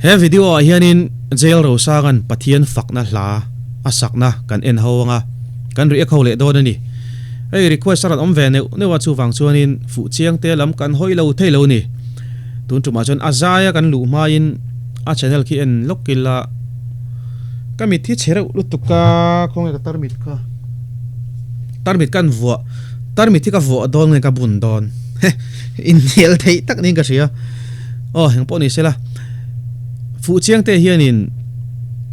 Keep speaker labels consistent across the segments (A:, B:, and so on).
A: He video ah hianin Jail Rosanga'n Pathian fakna hla a sakna kan en ho anga kan react ho leh dawn a ni. Hei request a rawn awm ve neuh neuh a chuvang chuanin fuh chiang te lam kan hawi lo thei lo ni. Tun tumah chuan a zaia kan luh hmain a channel khi en lawk ila ka mit hi chhe reuh lutuk a khawnge ka tarmit kha tarmit kan vuah tarmit hi ka vuah dawn nge ka bun dawn inhnial theih tak niin ka hria aw eng pawh ni sela fuh chiang te hianin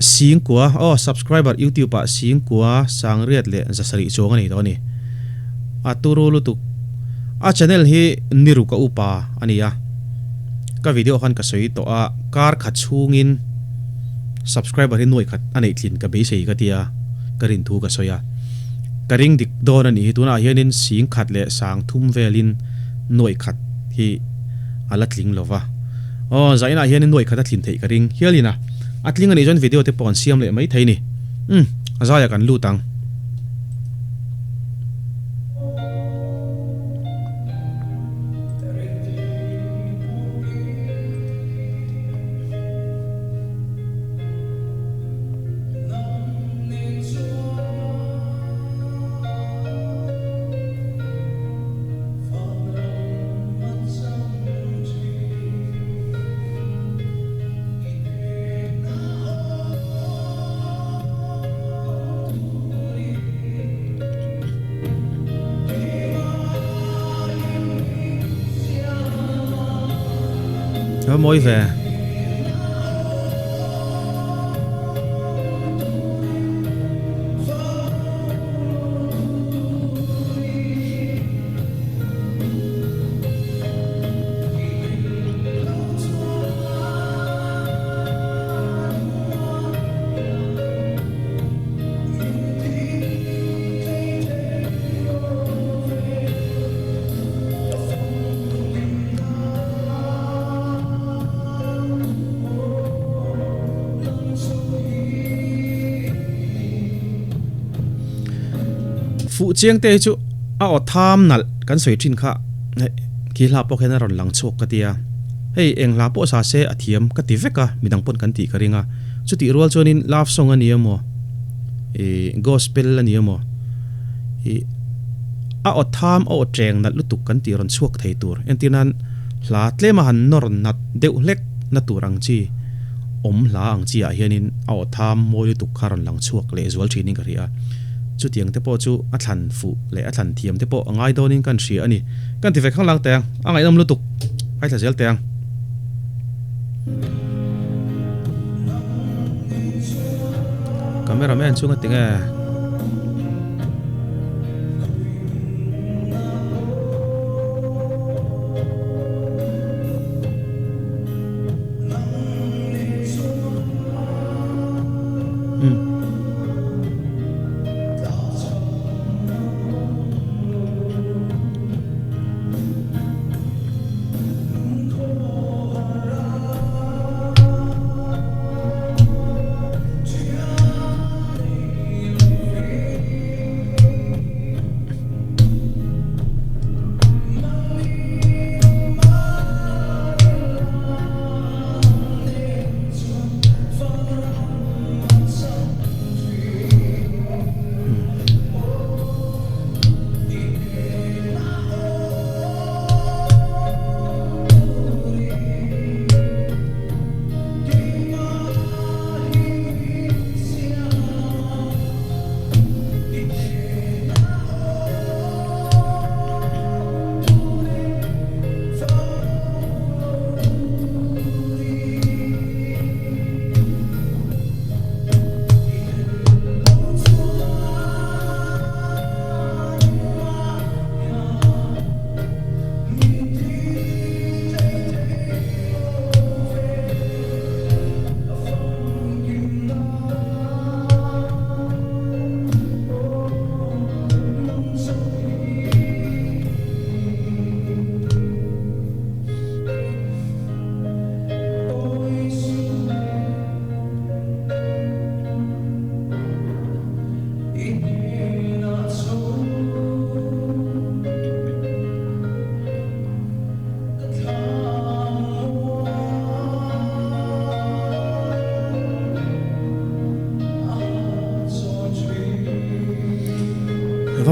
A: singkua aw subscriber youtube ah singkua sangriat leh zasarih chuang a nei tawh a ni a turu lutuk a channel hi niruka upa a ni a. Ka video khan ka sawi tawh a, kar khat chhungin subscriber hi nuai khat a neih tlin ka beisei ka tia, ka rin thu ka sawi a. Ka ring dik dawn a nih hi, tunah hianin sing khat leh sang thum velin nuai khat hi a la tling lo va. Aw, zainah hianin nuai khat a tlin theih ka ring hialin a, a tling a nih chuan video te pawh an siam leh mai thei ni. Umm, a zaiah kan lut ang. A mawi ve. Fuh chiang te hi chu a aw tham nalh kan sawi thin kha khi hla pawh khian a rawn lang chhuak ka tia hei eng hla pawh sa se a thiam ka ti vek a midang pawn kan tih ka ring a chutih rual chuanin love song a ni emaw ih gospel a ni emaw ih a aw tham a aw cheng nalh lutuk kan tih rawn chhuak thei tur entir nan hla tlema han nawr nat deuh hlek na tur ang chi awm hla ang chi ah hianin a aw tham mawi lutuk kha rawn lang chhuak leh zual thinin ka hria a chutiang te pawh chu a thlan fuh leh a thlan thiam te pawh a ngai dawnin kan hria a ni kan ti ve khang lang teh ang a ngaihnawm lutuk ngaithla zel teh ang. Camera man chunga tinge. Hmm.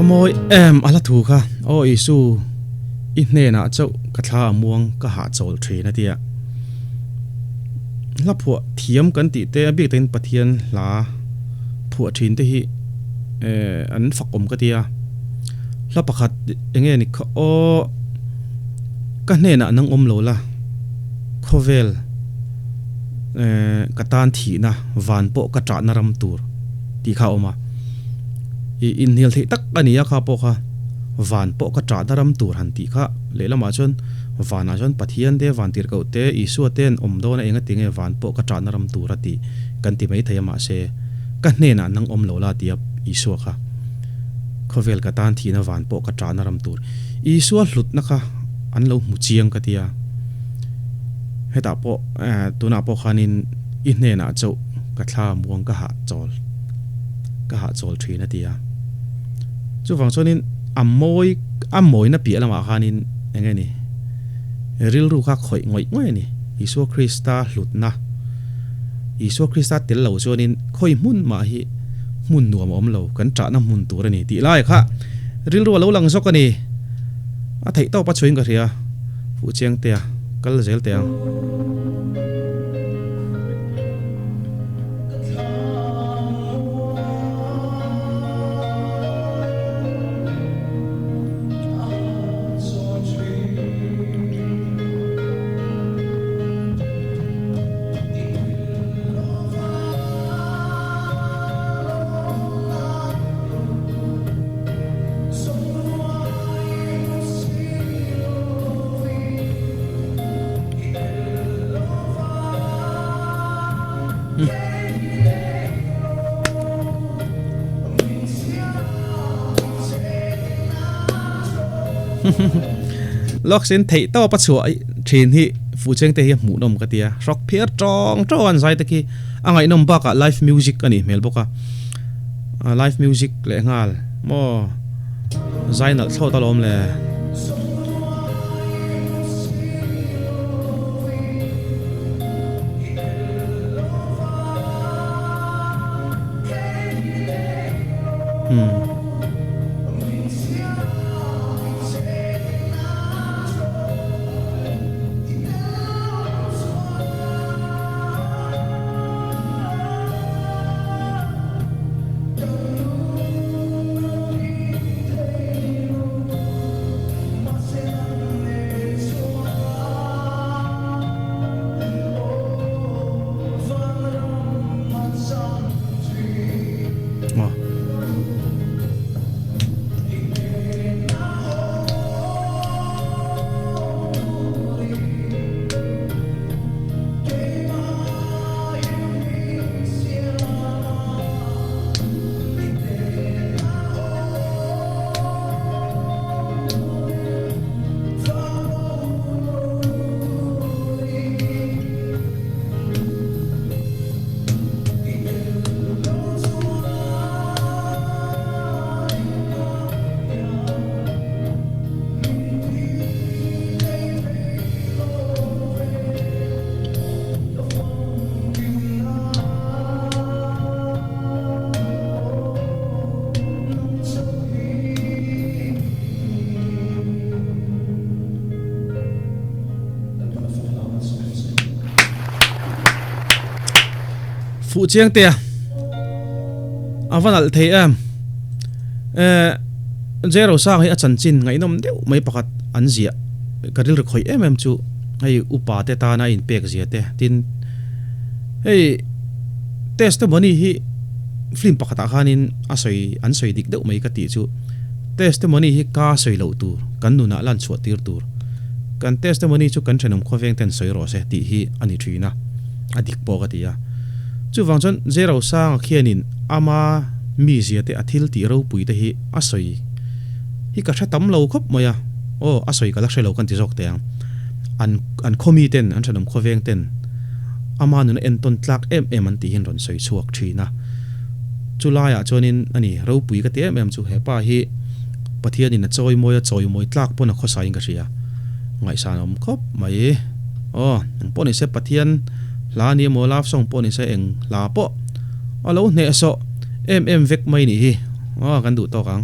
A: mawi em a hla thu kha Aw Isu i hnenah chauh ka thla a muang ka hahchawl thin a tia. Hla phuah thiam kan tih te a bik takin Pathian hla phuah thin te hi an fak awm ka tia. Hla pakhat enge ni kha aw ka hnenah nang awm lo la khawvel ka tan thihna van pawh ka tahna ram tur tih kha a awm a. I inhnial theih tak a ni a kha pawh kha van pawh ka tahna ram tur han tih kha lehlamah chuan vanah chuan Pathian te van tirhkoh te Isua te an awm dawn a enga tinge van pawh ka tahna ram tur a tih kan ti mai thei a mahse ka hnenah nang awm lo la tia Isua kha khawvel ka tan thihna van pawh ka tahna ram tur Isua hlutna kha an lo hmu chiang ka tia hetah pawh tunah pawh khanin i hnenah chauh ka thla muang ka hah chawl. Ka hahchawl thin a ti a. Chuvang chuanin a mawi a mawina piah lamah khanin eng nge ni rilru kha khawih ngawih ngawih a ni. Isua Krista hlutna Isua Krista tel lo chuanin khawi hmun mah hi hmun nuam a awm lo, kan tahna hmun tur a ni tih lai kha rilru a lo lang zawk a ni. A theih tawp a chhuiin ka hria. Fuhchiangtea kal zel teh ang. Locks in theih tawp a chhuah thin hi fuhcheng te hi a hmuhnawm ka tia hrawk phiar tawng tawng an zai te khi a ngaihnawm bakah live music a nih hmel bawk a live music leh nghal maw zai nalh thlawt alawm le. Hmm. Fuh chiang te a a va nalh thei em eh Zero sang hi a chanchin ngaihnawm deuh mai pakhat an ziah ka rilru khawih em em chu hei upa te tana a inpek zia te tin hei testimony hi film pakhatah khanin a sawi an sawi dik deuh mai ka tih chu testimony hi ka sawi loh tur kan nunah lan chhuah tir tur kan testimony chu kan thenawm khawveng ten sawi rawh se tih hi a ni thin a a dik pawh ka ti a chuvang chuan Zero Sanga khianin ama mizia te a thil tih ropui te hi a sawi hi ka hre tam lo khawp mai a aw a sawi ka la hre lo kan ti zawk teh ang an an khawmi ten an thenawm khawveng ten ama nuna entawn tlak em em an tih hian rawn sawi chhuak thin a. Chu laiah chuanin a ni, ropui ka ti em em chu hepa hi Pathianin a chawimawi a chawimawi tlak pawn a khawsaiin ka hria. Ngaihsan awm khawp mai. Aw, eng pawh nise Pathian hla ni emaw love song pawh nise eng hla pawh a lo hnehsawh em em vek mai nih hi. Aw, kan duh tawk ang.